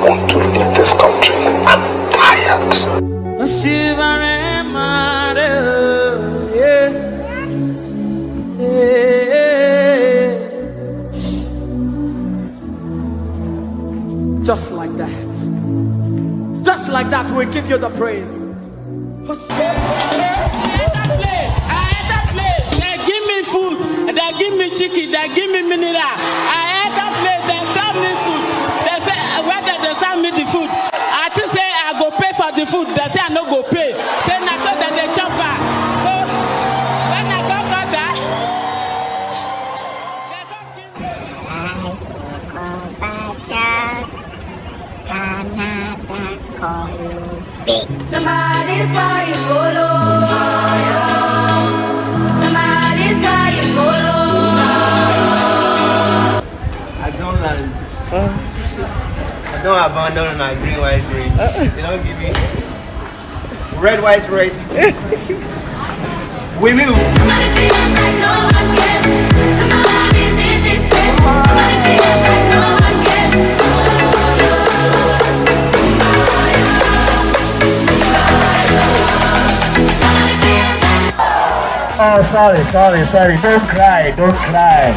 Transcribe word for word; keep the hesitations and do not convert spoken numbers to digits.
want to leave this country. I'm tired. Just like that. Just like that, we give you the praise. They give me food, they give me chicken, they give me mineral. I enter place, they serve me food. They say whether they serve me the food, I think say I go pay for the food. They say I no go pay. Say na so dem dey chop am. So when I go cut that, they come give me. Somebody's buying polo. Somebody's buying polo. I don't land. I don't abandon on green, white, green. They don't give me red, white, red. We move. Somebody feels like no one cares. Somebody's in this place. Somebody feels like no one cares. Oh, sorry, sorry, sorry. Don't cry, don't cry.